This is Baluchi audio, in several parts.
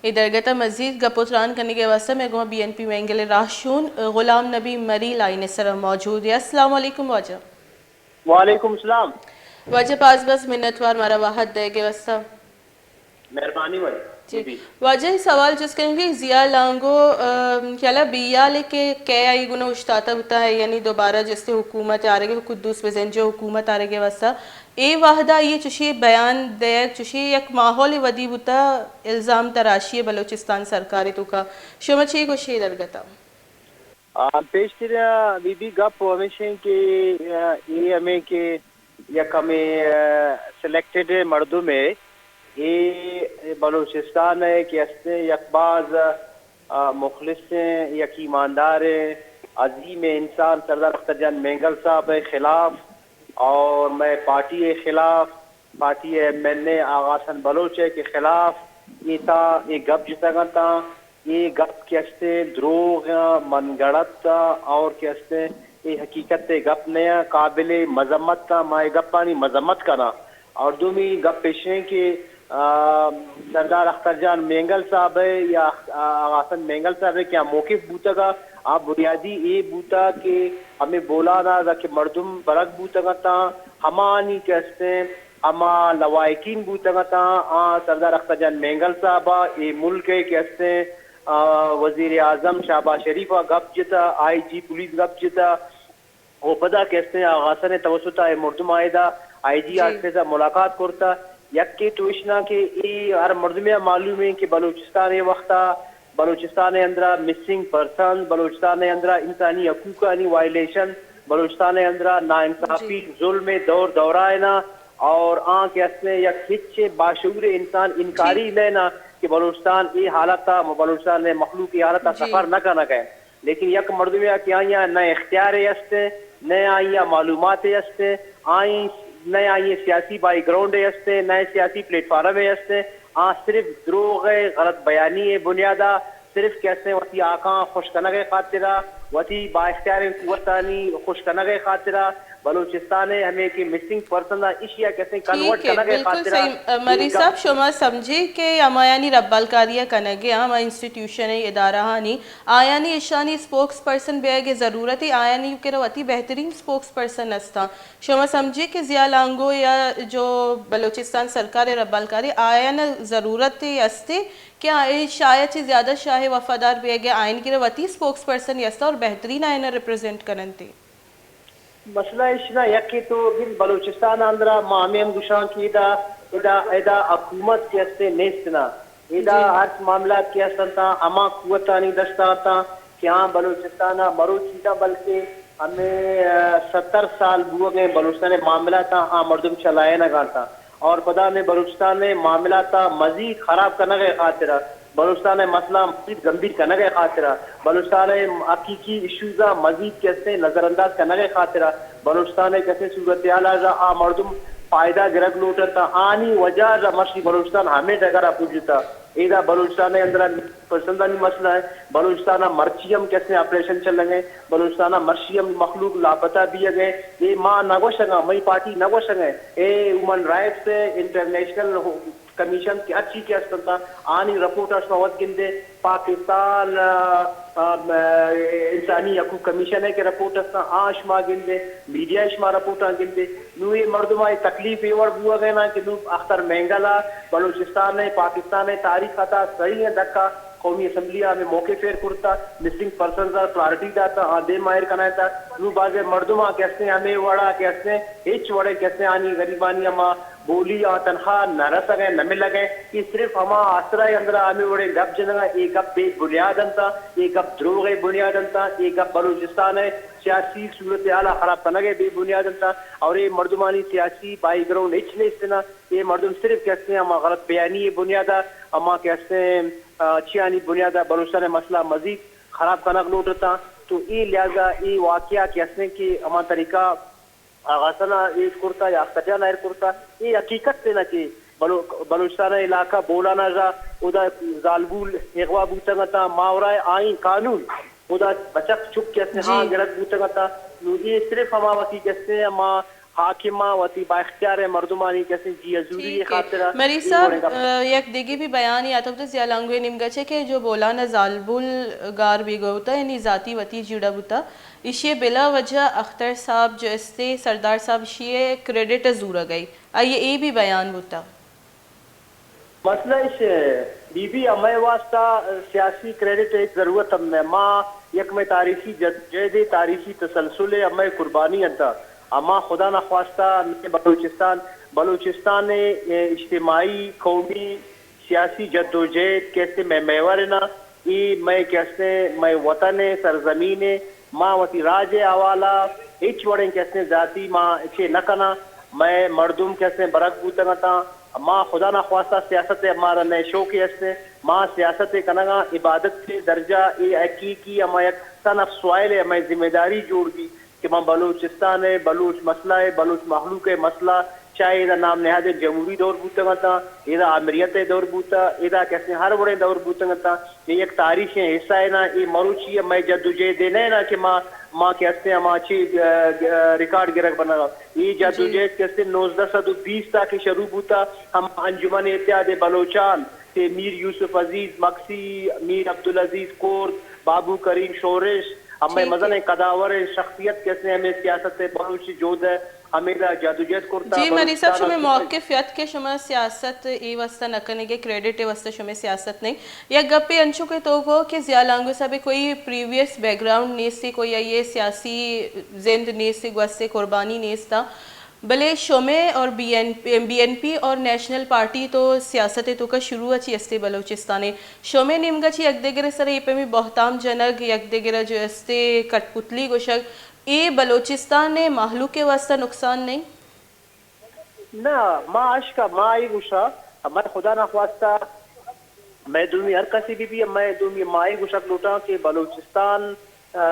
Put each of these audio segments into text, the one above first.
اے درگت ءَ مزید گپ ءُ تران کنگ ءِ واستہ مئے گوں بی این پی مینگل ءِ راہشون غلام نبی مری لائن ءِ سر ءَ موجود اِنت۔ السلام علیکم واجہ۔ وعلیکم السلام۔ واجہ باز باز منتوار مارا وہد دئیگ ءِ واستہ۔ مہربانی واجہ۔ جی۔ بی بی۔ واجہ اے سوال جست کنگ ءَ ضیاء لانگو، ام، کہ حالا بیال ءَ کہ کئے آئی گون ءَ اوشتاتہ بوتہ، یعنی دوبارہ جستے حکومت آرگ ءِ، قدوس بزنجو حکومت آرگ ءِ واستہ اے وہد ءَ آئی ءِ چشیں بیان دئیگ، چشیں یک ماحولے ودی بوتہ الزام تراشی ءِ بلوچستان سرکار ءِ توکا۔ شما چے گوش ئے اے درگت ءَ؟ آ، پیشتر، آ، بی بی گپ ہمیش اِنت کہ، آ، اے ہمے کہ یک ہمے، آ، سلیکٹڈ مردمے، اے بلوچستان ءِ کہ است اِنت یک باز، آ، مخلصیں، یک ایمانداریں، عظیمیں انسان سردار اختر جان مینگل صاحب ءِ خلاف اور مئے پارٹی ءِ خلاف، پارٹی ءِ ایم این اے آغا حسن بلوچ ءِ کہ خلاف اے تاں اے گپ جتگ اَنت تاں، اے گپ کہ است اِنت دروغ اَنت، من گڑت اَنت اور کہ است اِنت اے حقیقت ءِ گپ نہ اَنت، قابل مذمت اَنت، ما اے گپانی مذمت کناں۔ اور دومی گپ ایش اِنت کہ، آ، سردار اختر جان مینگل صاحب ءِ یا، آ، آغا حسن مینگل صاحب ءِ کہ آ موقف بوتگ اَنت، آ بنیادی اے بوتگ کہ ہمے بولان ءَ کہ مردم برگ بوتگ اَنت تاں، ہمانی کہ است اِنت ہما لواحقین بوتگ اَنت تاں، آ سردار اختر جان مینگل صاحب ءَ اے ملک ءِ کہ است اِنت، آ، وزیر اعظم شہباز شریف ءَ گپ جتہ، آئی جی پولیس گپ جتہ، ءُ پدا کہ است اِنت آغا حسن ءِ توسط ءَ اے مردم آئیدا آئی جی جی۔ آفس ءَ ملاقات کرتہ۔ یکے تو اشنا کہ اے ہر مردمے ءَ معلوم اِنت کہ بلوچستان ءِ وخت ءَ بلوچستان ءِ اندرا مسنگ پرسن، بلوچستان ءِ اندرا انسانی حقوقانی وائلیشن، بلوچستان ءِ اندرا ناانصافی، جی۔ ظلم ءِ دور دورہ اِنت اور آں کہ است اِنت یک ہچ باشعور انسان انکاری جی۔ نہ اِنت کہ بلوچستان اے حالت ءَ، بلوچستان ءِ مخلوق اے حالت ءَ جی۔ سفر نہ کنگ ءَ اِنت۔ لیکن یک مردمے ءَ کہ آئی ءَ نہ اختیارے است اِنت، نہ آئی ءَ معلوماتے است اِنت، آئی نہ آئی ءَ سیاسی بائی گراؤنڈے است اِنت، نہ سیاسی پلیٹ فارمے است اِنت، آ صرف دروغ ءِ غلط بیانی ءِ بنیاد ءَ صرف کہ است اِنت وتی آکاں خوش کنگ ءِ خاطر ءَ، وتی با اختیاریں قوتانی خوش کنگ ءِ خاطر ءَ، بلوچستان ءِ ہمے کہ مسنگ پرسن ءَ ایشی ءَ کہ است اِنت کنورٹ ٹھیک ہے، کنگ ءِ بالکل خاطر ءَ صحیح۔ اے مری گپ صاحب، شما سمجھے کہ ہمایانی ربالکاری ءَ کنگ ءَ ہما انسٹیٹیوشن ءِ ادارہ آنی آیانی اشانی اسپوکس پرسن بیگ ءِ ضرورت ءَ، آیانی کرا وتی بہترین اسپوکس پرسن استاں۔ شما سمجھے کہ ضیاء لانگو یا جو بلوچستان سرکار ءِ ربالکاری آیان ضرورت ءَ استے کہ آ-، اے شاہ ءَ چہ زیادہ شاہ ءِ وفادار بیگ ءَ، آیانی کرا وتی اسپوکس پرسن استا اور بہترین آیان ریپرزینٹ کننت۔ مسئلہ اش نہ، یکے تو بل بلوچستان اندرا ما ہمے ہم گوشاں کہ ادا، ادا، ادا حکومت کہ استے نیست نہ۔ ادا جی۔ ہرچ معاملات کہ استنت، ہما قوتانی دست ءَ اتاں کہ آ بلوچستان ءَ مروچی نہ بلکہ ہمے، آ، ستر سال بوگ ءَ بلوچستان ءِ معاملات آ مردم چلائینگ ءَ اتاں اور پدا ہمے بلوچستان ءِ معاملات ءَ مزید خراب کنگ ءِ خاطر ءَ، بلوچستان ءِ مسئلہ مزید گمبھیر کنگ ءِ خاطر ءَ، بلوچستان ءِ حقیقی ایشوز ءَ مزید کہ استیں نظر انداز کنگ ءِ خاطر ءَ، بلوچستان ءِ کہ استیں صورتحال ءَ آ مردم فائدہ گرگ لوٹ انت، آنی وجہ ءَ مرشی بلوچستان ہمے ڈگر ءَ پجتہ۔ ادا بلوچستان ءِ اندر پسندانی مسئلہ ءَ، بلوچستان ءَ مرچی ہم کہ استیں آپریشن چلگ ءَ، بلوچستان ءَ مرشی ہم مخلوق لاپتہ بیگ ءَ، اے ما نہ گوشگ ءَ، مئی پارٹی نہ گوشگ ءَ، اے ہیومن رائٹس ءِ انٹرنیشنل کمیشن کہ ہرچی کہ است انت، آنی رپورٹ ءَ شما وت گندے، پاکستان، آ، آ، انسانی حقوق کمیشن ءِ کہ رپورٹ است، آ شما گندے، میڈیا ءِ شما رپورٹاں گندے۔ نوں اے مردم ءَ اے تکلیف اے وڑ بوگ ءَ نا کہ نوں اختر مینگل ءَ بلوچستان ءِ، پاکستان ءِ تاریخ ءِ تہا صحیح ءَ دکا قومی اسمبلی ءَ ہمے موقف ایر کرتا، مسنگ پرسنز ءَ پرائرٹی داتا، آ دیم ءَ ایر کنائینتا۔ نوں بازیں مردم ءَ کہ استیں ہمے وڑ ءَ کہ استیں، ہچ وڑیں کہ استیں آنی غریبانی ہما بولی آ تنخواہ نہ رسگ ءَ، نہ ملگ ءَ، کہ صرف ہما آسرا ءِ اندر ءَ ہمے وڑیں گپ جنگ ءَ، اے گپ بے بنیاد انت، اے گپ دروغ ءِ بنیاد انت، اے گپ بلوچستان ءِ سیاسی صورتحال ءَ خراب کنگ ءِ بے بنیاد انت، اور اے مردمانی سیاسی بائی گراؤنڈ ہچ نیست انت۔ اے مردم صرف کہ استیں ہما غلط بیانی ءِ بنیاد ءَ، ہما کہ استیں، آ، چیانی بنیاد ءَ بلوچستان ءِ مسئلہ مزید خراب کنگ لوٹ اتاں۔ تو اے لحاظ ءَ اے واقعہ کہ استیں کہ ہما طریقہ آغا حسن ءَ ایر کرتا یا اختر جان ءَ ایر کرتا، اے حقیقت تے نہ کہ بلو-، بلوچستان ءِ علاقہ بولان ءَ را اودا زالبول اغوا بوتگ اتاں، ماورائے آئین قانون اودا بچک چک کہ استیں جی۔ ہاں گرگ بوتگ اتاں۔ نوں اے صرف ہما وتی کہ استیں ہما حاکماں وتی با اختیار مردمانی کسیں جی حضوری ٹھیک ہے۔ خاطر مری صاحب، یک دگہ بھی بیانی آتا بوتا ضیاء لانگو نیمگا چے کہ جو بولان زالبول گار بیگا بوتا، یعنی ذاتی وتی جیڑا بوتا، ایشی بلا وجہ اختر صاحب جو استے سردار صاحب ایشی کریڈٹ زورا گئی، آئی اے بھی بیان بوتا۔ مسئلہ اش بی بی ہمے واسطہ سیاسی کریڈٹ ء ضرورت ہم نہ۔ ما یک مئے تاریخی جدوجہد ء تاریخی تسلسل ء ہمے قربانی انت۔ اما خدا نخواستہ مئے بلوچستان، بلوچستان ء اجتماعی، قومی، سیاسی جدوجہد کہ استیں مئے محور نا، اے مئے کہ استیں مئے وطن ء سرزمین ء۔ ما وتی راج ء حوالہ ہچ وڑیں کہ استیں ذاتی ما چے نہ کناں۔ مئے مردم کہ استیں برگ بوتگ اتاں۔ ما خدا نخواستہ سیاست ء مارا نئے شوقے است۔ ما سیاست ء کنگاں عبادت ء درجہ ء حقیقی ہما یک سن آف سوائل ء ہمے ذمہ داری جوڑ بی کہ ما بلوچستان ء بلوچ مسئلہ ء بلوچ مخلوق ء مسئلہ، چاہے ادا نام نہادیں جمہوری دور بوتگ اتاں، ادا آمریت ء دور بوتا، ادا کسے ہر وڑیں دور بوتگ اتاں، اے یک تاریخیں حصہ ء نا، اے مروچی ء مئے جدوجہد ء نہ نا کہ ما، ما کہ استیں ہما چی، ا، ا، ریکارڈ گرگ بنگا۔ اے جدوجہد کہ استیں نوزدہ سد و بیست ء کہ شروع بوتا، ہم انجمن اتحاد بلوچان، کہ میر یوسف عزیز مگسی، میر عبدالعزیز کرد، بابو کریم شورش، ہمے مزنیں قداوریں شخصیت کہ استیں ہمے سیاست ء بلوچ جہد ء ہمیدا جدوجہد کرتا۔ جی مری صاحب، شمے موقف یات کہ شما سیاست اے واسطہ نہ کنگے، کریڈٹ اے واسطہ شمے سیاست نہیں۔ یک گپے انچو کہ تو گو کہ ضیاء لانگو صاحب کوئی پریویس بیک گراؤنڈ نیستی، کوئی آئی سیاسی زند نیستی، گوستے قربانی نیستا۔ بلے شمے اور B N P, B N P اور نیشنل پارٹی تو سیاست ء توکا شروع ء چی استے بلوچستان ء۔ شمے نیمگا چی یک دگرے سر ء اے پیمی بہتام جنگ، یک دگرے جو استے کٹ پتلی گوشگ، اے بلوچستان ء مہلوک ء واسطہ نقصان نہیں؟ نہ، ما اشکا ما اے گوشا، مئے خدا نخواستہ مئے دومی ہر کسی بی بی، مئے دومی ما اے گوشگ لوٹاں کہ بلوچستان ء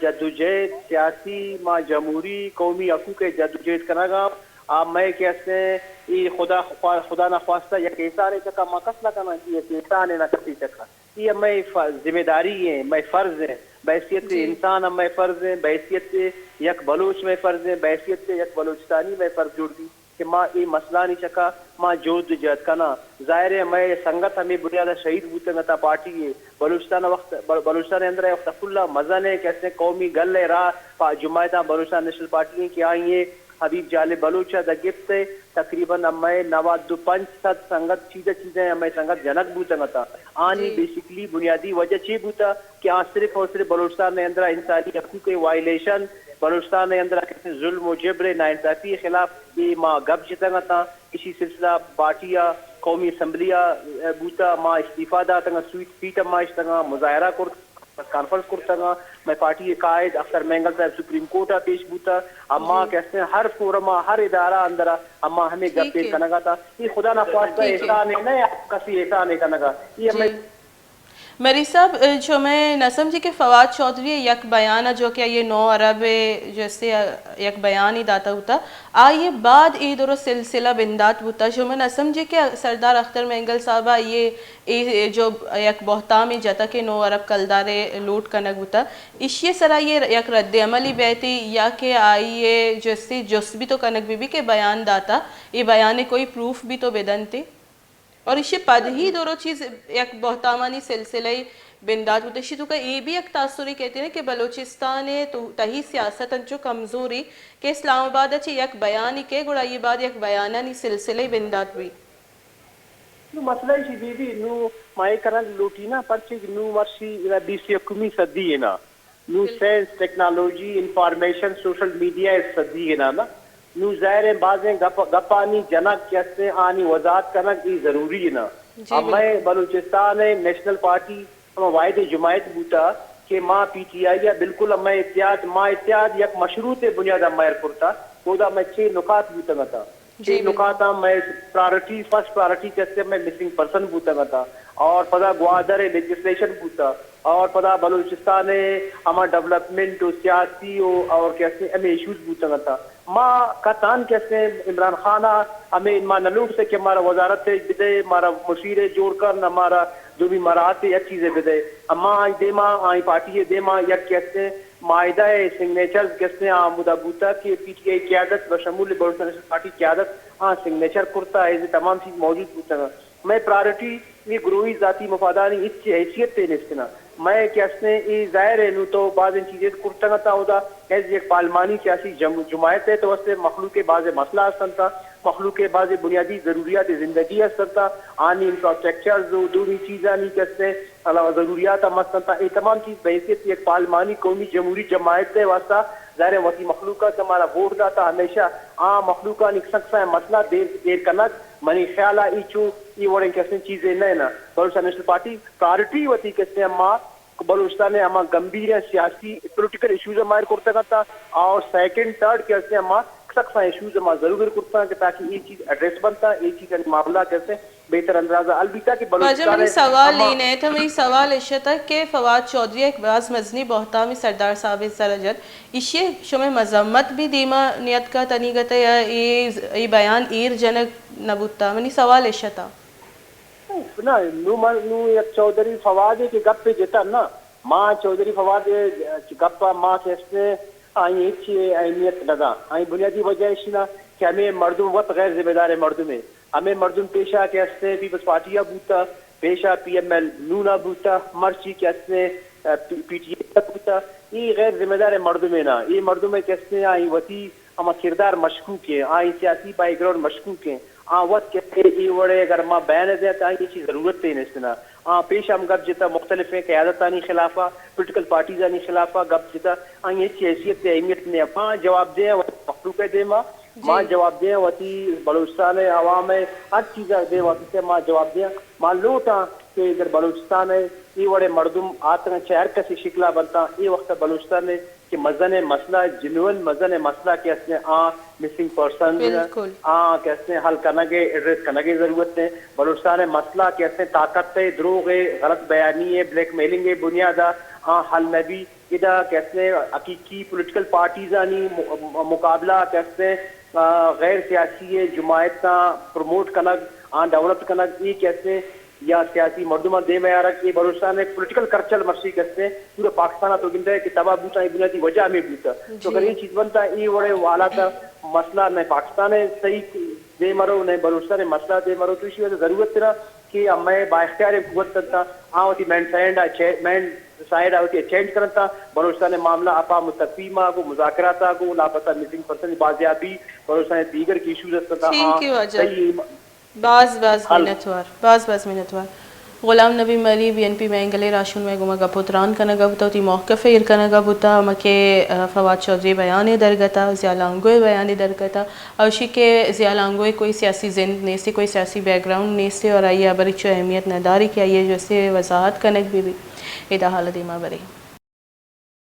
جدوجہد سیاسی، ما جمہوری قومی حقوق ء جدوجہد کنگ ء آ مئے کہ استیں اے خدا خوا-، خدا نخواستہ یک احسانے چکا ما کس نہ کناں کہ یک احسانے نہ کسی چکا۔ اے مئے ف-، ذمہ داری ہیں، مئے فرض ہیں، بحیثیت انسان ہم مئے فرض ہیں، بحیثیت یک بلوچ مئے فرض ہیں، بحیثیت یک بلوچستانی مئے فرض جوڑ بی۔ کہ ما اے مسئلہانی چکا ما جہد جہد کناں۔ ظاہر ہے مئے سنگت ہمے بنیاد ء شہید بوتگ اتاں پارٹی ء۔ بلوچستان ء وخت، بل-، بلوچستان ء اندر ء وخت کل ء مزن ء کہ استیں قومی گل ء راہ پہ جماعتاں بلوچستان نیشنل پارٹی ء کہ آئی ء حبیب جالب بلوچ ء داں گپت ء تقریباً ہمے نود و پنچ سد سنگت چیدہ چیدہ ہمے سنگت جنگ بوتگ اتاں۔ آنی بیسکلی بنیادی وجہ چے بوتگ؟ کہ آ صرف اور صرف بلوچستان ء اندرا انسانی حقوق ء وائلیشن، بلوچستان ء اندرا کسے ظلم و جبر ء ناانصافی ء خلاف اے ما گپ جتگ اتاں۔ ایشی سلسلہ پارٹی ء قومی اسمبلی ء بوتا، ما استعفی داتگ ء سویٹ سیٹ ء ما اشتگ ء مظاہرہ کرت، پریس کانفرنس کرتگ ء مئے پارٹی ء قائد اختر مینگل صاحب سپریم کورٹ ء پیش بوتا۔ اما کہ استیں ہر فورم ء ہر ادارہ اندرا اما ہمے گپ ء کنگ ء تا۔ اے خدا نخواستہ احسان ء نہ، کسی احسان ء کنگ ء۔ اے ہمے مری صاحب، ء، شمئے نہ سمجھی کہ فواد چوہدری ء یک بیان ء جو کہ آئی ء نو ارب ء جو استے ء یک بیانی داتہ بوتہ، آئی ء بعد اے درو سلسلہ بندات بوتہ۔ شمئے نہ سمجھی کہ سردار اختر مینگل صاحب ء آئی ء اے جو یک بہتامے جتہ کہ نو ارب کلدار ء لوٹ کنگ بوتہ، ایشی ء سرا آئی ء یک رد عملی بیت یا کہ آئی ء جو استے جست بھی تو کنگ بہ بی کہ بیان داتہ، اے بیان ء کوئی پروف بھی تو بدنت؟ اور ایشی پد ہی درو چیز یک بہتامانی سلسلہ ء بندات بوت۔ ایشی توکا اے بھی یک تاثرے کہتے ہیں کہ بلوچستان ء تو تہی سیاست انچو کمزوری کہ اسلام آباد ء چہ یک بیانی کہ گڑا یہ بعد یک بیانانی سلسلہ ء بندات بھی۔ نو مسئلہ ایشی بی بی نو ما اے کنگ لوٹی نا، پرچے کہ نو مرشی ادا بیست یکمی صدی ہے نا۔ نوں science, technology, information, social media ء صدی ء نانا۔ نوں ظاہر ء بازیں گپ، گپانی جنگ کہ استیں آنی وضاحت کنگ ای ضروری ء نا۔ مئے بلوچستان ء نیشنل پارٹی ہما واحد جماعت بوتا کہ ما پی ٹی آئی ء بالکل ہمے اتحاد، ما اتحاد یک مشروط بنیاد ء مہر کرتا۔ اودا مئے چھ نکات بوتگ اتاں۔ چہ نکاتاں مئے پرائرٹی، فرسٹ پرائرٹی کہ استیں مئے مسنگ پرسن بوتگ اتاں اور پدا گوادر ء لیجسلیشن بوتا اور پدا بلوچستان ء ہما ڈیولپمنٹ و سیاسی و اور کہ استیں ہمے ایشوز بوتگ اتاں۔ ما کتان کہ استیں عمران خان ء ہمے ما نہ لوٹتے کہ مارا وزارت ء بدے، مارا مشیر ء جوڑ کر، نہ مارا دومی مراعات یک چیزے بدے۔ اما آئی دیما، آئی پارٹی دیما یک کہ استیں معاہدہ ءِ سگنیچرز کہ استیں آ ہمودا بوتا کہ پی ٹی آئی قیادت بشمول بلوچستان نیشنل پارٹی قیادت آ سگنیچر کرتا، ایزے تمام چیز موجود بوتگ۔ مئے پرائرٹی اے گروہی ذاتی مفادانی ہچ حیثیت ءِ نیست نا۔ مئے کہ استیں اے ظاہر ہے نوں تو بازیں چیزے کرتگ ات اودا ایز یک پارلیمانی سیاسی جم-، جماعت ءِ تو استیں مخلوق ءِ بازیں مسئلہ است انت، مخلوق ءِ بازیں بنیادی ضروریات زندگی است انت، آنی انفراسٹرکچرز و دومی چیزانی کہ استیں علاوہ ضروریات ہم است انت۔ اے تمام چیز بحیثیت یک پارلیمانی قومی جمہوری جماعت ءِ واسطہ ظاہر ہے وتی مخلوق ءَ کہ مارا ووٹ داتا ہمیشہ آ مخلوقانی سک سائیں مسئلہ دیر، دیر کنگ منی خیال ءَ ای چو ای وڑیں کہ استیں چیزے نہ نا۔ بلوچستان نیشنل پارٹی پرائرٹی وتی کہ استیں اما بلوچستان ءِ ہما گمبھیر سیاسی پولیٹیکل ایشوز ہم ایر کرتگ ات اور سیکنڈ، تھرڈ کہ استیں ہما سک سائیں ایشوز ہم ضرور ایر کرتگ کہ تاکہ اے چیز ایڈریس بنتا، اے چیز معاملہ کہ استیں بہتر انداز ءَ حل بیتا کہ واجہ بلوچستان منی ءِ سوال ہما اے نہ ات، منی سوال اش اتگ کہ فواد چوہدری ءَ یک باز مزنیں بہتامے سردار صاحب ءِ سر ءَ جت، ایشی ءِ شمئے مذمت بھی دیما نیتکا تنیگت ءَ یا اے، اے بیان ایر جنگ نہ بوتا؟ منی سوال اش اتگ۔ نہ، نوں من، نوں یک چوہدری فوادے کہ گپے جتا نا، ما چوہدری فواد ءِ گپ ءَ ما کہ استیں آئی ہچ اہمیت نہ داں۔ آئی بنیادی وجہ ایش نا کہ ہمے مردم وت غیر ذمہ دار مردمے۔ ہمے مردم پیشا کہ استیں پیپلز پارٹی ءَ بوتا، پیشا پی ایم ایل نون ءَ بوتا، مرچی کہ استیں، ا، پی، پی ٹی آئی ءَ بوتا۔ اے غیر ذمہ دار مردمے نا۔ اے مردمے کہ استیں آئی وتی ہما کردار مشکوک ایں، آئی سیاسی بیک گراؤنڈ مشکوک ایں۔ آ وت کہ اے وڑے اگر ما بیان دیں تو آئی چیز ضرورت ہی نیست نا۔ آ پیش ہم گپ جتا مختلف قیادتانی خلاف ءَ، پولیٹیکل پارٹیزانی خلاف ءَ گپ جتا، آئی ہچ حیثیت ءُ اہمیت نہیں۔ ما جواب دیں وتی مخلوق ءِ دیما، ما جواب دیں وتی بلوچستان ءِ عوام ءِ ہر چیز ءِ دیم واسطے ما جواب دیں۔ ما لوٹاں کہ اگر بلوچستان ءِ اے وڑے مردم آتکاں چہ ہر کسی شکلا بنتاں، اے وقت بلوچستان ءِ کہ مزن ءِ مسئلہ، جنوئن مزن ءِ مسئلہ کہ استیں آ مسنگ پرسنز، آ کہ استیں حل کنگ ءِ، ایڈریس کنگ ءِ ضرورت ایں۔ بلوچستان ءِ مسئلہ کہ استیں طاقت ءِ، دروغ ءِ، غلط بیانی ءِ، بلیک میلنگ ءِ بنیاد ءَ آ حل نہ بی۔ ادا کہ استیں حقیقی پولیٹیکل پارٹیزانی م-، م-، مقابلہ کہ استیں، آ، غیر سیاسی جماعتاں پروموٹ کنگ، آ ڈیولپ کنگ، اے کہ استیں یا سیاسی مردماں دیم ءَ آرگ، اے بلوچستان ءِ پولیٹیکل کلچر مرچی کہ استیں پورا پاکستان ءَ تو گندئے کہ تباہ بوتا، اے بنیادی وجہ ہمے بوتا۔ تو اگر اے چیز بنتا، اے وڑے حالات ءَ مسئلہ نہ پاکستان ءِ صحیح دیم ءَ رو، نہ بلوچستان ءِ مسئلہ دیم ءَ رو، تو ایشی واسطہ ضرورت نا کہ ہمے با اختیار قوت انت، آ وتی مین سائیڈ ءَ چے-، مین سائیڈ ءَ وتی چینج کننت، بلوچستان ءِ معاملہ اپا متفی ما گوں مذاکرات ءَ گوں لاپتہ مسنگ پرسن بازیابی، بلوچستان ءِ دیگر کہ ایشوز است انت، آ صحیح باز باز منتوار، باز باز منتوار۔ غلام نبی مری، بی این پی مینگل ءِ راہشون، مئے گوما گپ ءُ تران کنگ ءَ بوتا، وتی موقف ءَ ایر کنگ ءَ بوتا، ہما کہ، آ، فواد چوہدری ءِ بیان ءَ درگتا، ضیاء لانگو ءِ بیان ءَ درگتا، آ گوشی کہ ضیاء لانگو ءِ کوئی سیاسی زند نیست، کوئی سیاسی بیک گراؤنڈ نیست اور آئی ءَ ہبر چو اہمیت نہ داری کہ آئی ءَ جستے وضاحت کنگ بہ بی۔ ادا حال ءَ دیما بریں۔